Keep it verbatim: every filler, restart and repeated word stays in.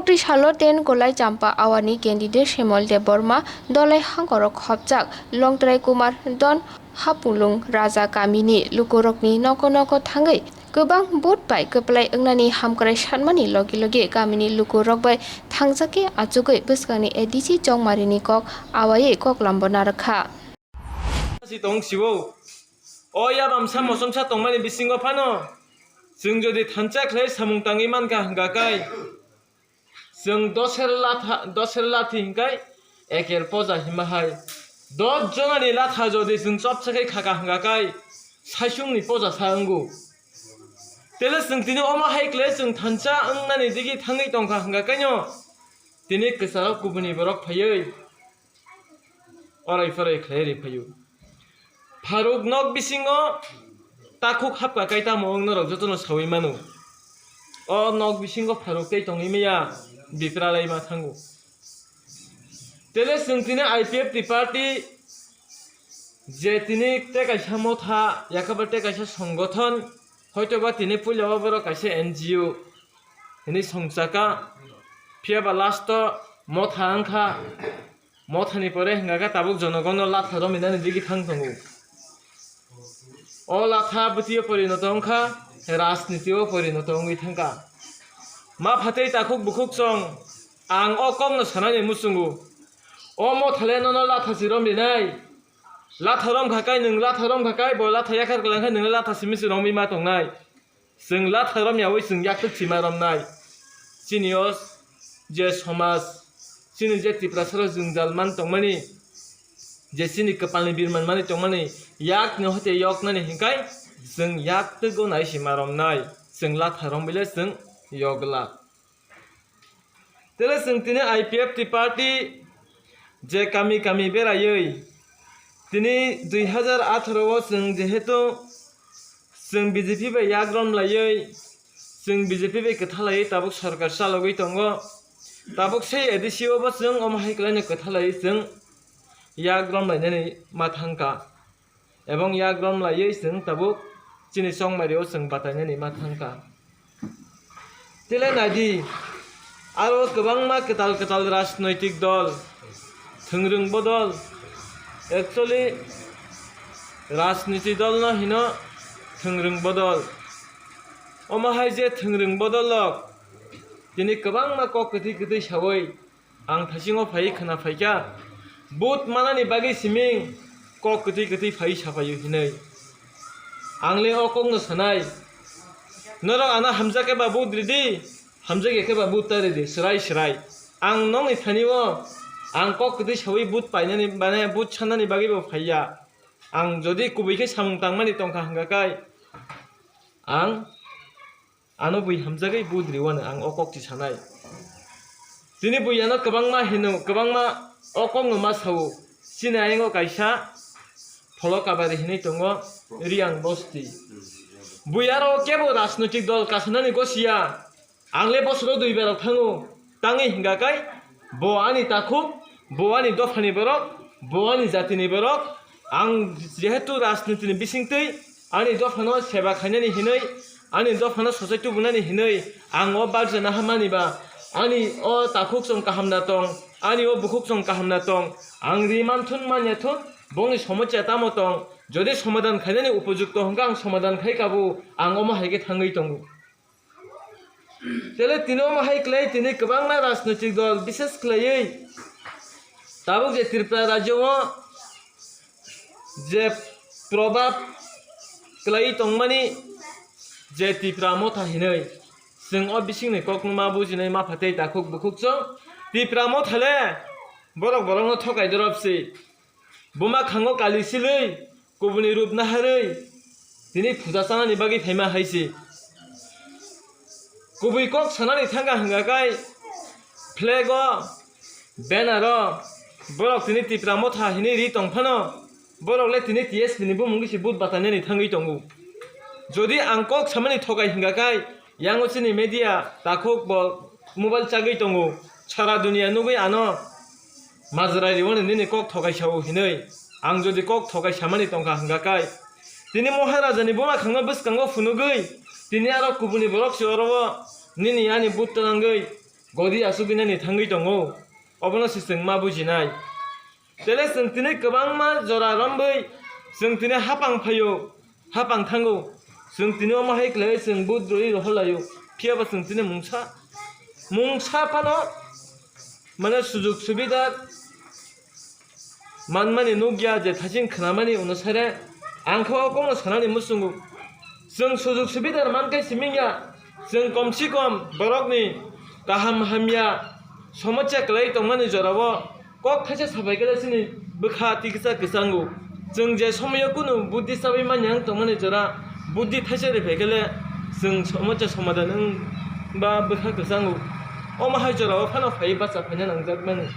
Trisalo ten Kolai Champa Awani candidate Shemol Debbarma, Dolai Hangkorok Khopjak, Longtrai Kumar Don, Hapulung Raja kamini lukurokni nogo nogo thangwi kwbang vote bai kwplai wngnani hamkrai sanmani logi logi kamini lukurok bai thangjak khe achugwi bwskangni A D C Chongmarini kok awaiwi koklambo narwkha. Si tong sibo. O yabam sa mosomsa tongmani bisingo phano chwng jodi thansa khlai samung tangwi mankha hwnkha kai, chwng doser latha, doser lathi hwnkhe eker poja hima hai. Dos jonani latha jodi chwng chopsa khe khaka hwnkha kai, saisungni poja sa wngo. Tele chwng tini omo hai khlai chwng thansa wngnani digi thangwi tongkha hwnkha kaino tini kwcharo kubuni borok phaiwi orai phorai khlai ri phaio. Pharuk nok bisingo takhuk hapka kai tamo wng norok jotono sawi mano. O nok bisingo pharuk tei tongwi maya, bipra lai ma thango. Tele chwng tini I P F T party je tini tei kaisa motha, yakhabar tei kaisa songothon, hoitoba tini puila o borok kaisa N G O hinwi songchaka, phiyaba last o motha wngkha. Mothani pore hwnkha khe tabuk jonogono latha romwi nani digi thang tongo. O latha bwtwi o porinoto wngkha, rajniti o porinoto wngwi thangkha. Ma phatwi takhuk bukhuk chwng, ang o kokno sanani muchungo. O mothale nono latha si romrinai. Latha romkha kai nwng latha romkha kai, bo latha yakhar kwlangkha nwng latha simi si romwi ma tongnai. Chwng latha romyawi chwng yaktwk sima romnai. Chini o je somaj, chini je Tiprasarok jwngjal man tongmani, je chini kwpalni birman mani tongmani, yakni hoite yoknani hinkai chwng yaktwgo nai sima romnai. Chwng latha romwile chwng yogla. Tele chwng tini I P F T party je kami kami beraiwi tini dui hazar atharo o chwng jehetu chwng B J P bai yak rom laiwi, chwng B J P bai kwtha laiwi tabuk sorkar chalogwi tongo. Tabuk sei A D C o bo chwng omo hai kwlaino kwtha laiwi chwng yak rom lainani ma thangkha. Ebong yak rom laiwi chwng tabuk chini chongmari o chwng batainani ma thangkha. Tele naidi, aro kwbangma kwtal kwtal rajnoitik dol, thwngrwng bodol, actually rajniti dol no hino thwngrwng bodol. Omo hai je thwngrwng bodol rok tini kwbangma kok kwtwi kwtwi sawi ang thasingo phai khwna phaikha, vote manani bagwi siming kok kwtwi kwtwi phai saphaio hinwi. Ang le o kokno sanai, norok ano hamjak khe ba vote ridi, hamjak ya khe ba vote ta ridi, swrai swrai. Ang nokni thani o ang kok kwtwi sawi vote painani, mane vote sanani bagwi bo phaiya. Ang jodi kubui khe samung tangmani tongkha hwnkha kai, ang ano bui hamjagwi vote riwano ang o kokti sanai. Tini bui ano kwbangma hino, kwbangma o kokno ma sao. Chini ayang o kaisa Pholo Kabari hinwi tongo, Riang Bosti. Bui aro kebo rajnoitik dol kasanani gosiya. Ang le bosoro dui berok thango, tangwi hingka kai, bo ani takhuk, bo ani dophani borok, bo ani jatini borok. Ang jehetu rajnitini bisingtwi ani dophano seba khainani hinwi, ani dophano sochai tubunani hinwi ang o barjana hamani ba, ani o takhuk chwng kaham na tong, ani o bukhuk chwng kaham na tong, ang ri manthun manya thun, bongni somosya tamo tong, jodi somadan khainani upojukto hwnkha ang somadan khai kabu, ang omo hai khe thangwi tongo. Tele tini omo hai kwlai tini kwbangma rajnoitik dol, bishes khlaiwi tabuk je Tripura rajyo o je probab kwlaiwi tongmani je Tipra Motha hinwi, chwng o bisingni kokno ma bujinai ma phatwi takhuk bukhuk chwng Tipra Motha le borok borokno thokai dorop si. Buma khango kali silwi, kubuni rup naharwi, tini puja chanani bagwi phaima hai se. Kubui kok sanani thangkha hwnkha kai, flag o, banner o, borok tini Tipra Motha hinwi ri tong phano, borok le tini T S P ni bumung se vote batainani thangwi tongo. Jodi ang kok samani thokai hwnkha kai, yango chini media takhuk bo mobile chagwi tongo, sara dunia nugwi ano majra riwani nini kok thokai sao hinwi. Ang jodi kok thokai samani tongkha hwnkha kai, tini Maharaja ni buma khangno bwskango phunugwi, tini aro kubuni borok se oro o nini ani vote twlangwi godi asugwinani thangwi tongo, obono se chwng ma bujinai. Tele chwng tini kwbangma jora romwi chwng tini hapang phaio, hapang thango. Chwng tini omo hai khlaiwi chwng but rwi rohor laio. Phiya ba chwng tini mungsa, mungsa phano mane sujug subida manmani nukya je thaching khnamani onusare ang khe o kokno sanani muchungo. Chwng sujug subida mankhe simi ya, chwng komsi kom borokni kaham hamya somosya kwlai tongmani jorao kok thaisa sabai khe chini bwkha tiksa kwchango. Chwng je somoyo kunu buddhi chabai manya wng tongmani jora buddhi thaisa rwphai khe chwng somosya somadhan wng ba bwkha kwchango. Omo hai jorao phano phaiwi bacha phaina nangjakmani.